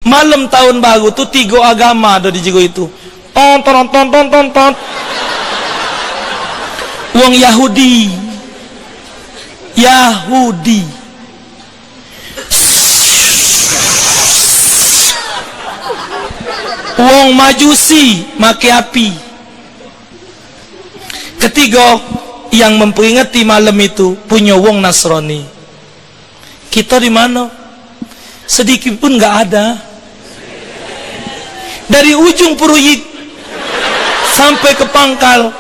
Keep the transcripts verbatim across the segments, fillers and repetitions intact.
Malem taun baru tu tigo agama ado di jero itu. Ton, ton, ton, ton, ton, ton. Wong Yahudi. Yahudi. Wong Majusi make api. Ketigo, yang memperingati malem itu punyo wong Nasrani. Kito di mano? Sedikit pun nggak ada. Dari ujung Peruyik sampai ke Pangkal.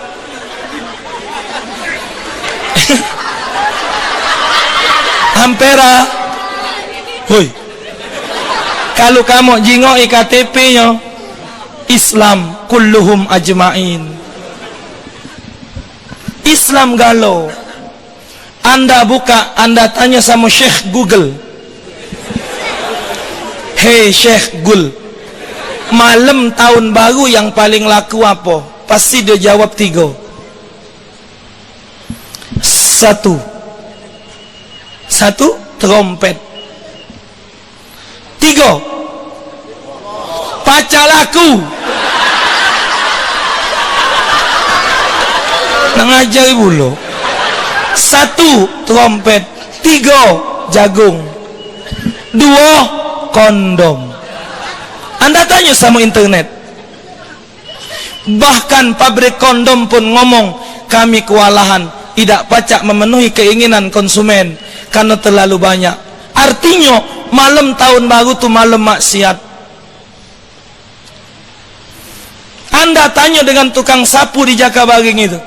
Ampera. Hoi. Kalu kamu jingok I K T P-nyo, Islam kulluhum ajmain. Islam galo. Anda buka, anda tanyo samo Syekh Google. "Hei Syekh Gul, malem taun baru yang paling laku apo?" Pasti dio jawab tigo. Satu. Satu, trompet. Tigo. Pacak laku. Nak ngajari pulo. Satu, trompet. Tigo, jagung. Duo, kondom. Anda tanyo samo internet. Bahkan pabrik kondom pun ngomong, "Kami kewalahan, idak pacak memenuhi keinginan konsumen karena terlalu banyak." Artinyo, malem taun baru tu malem maksiat. Anda tanyo dengan tukang sapu di Jakabaring itu,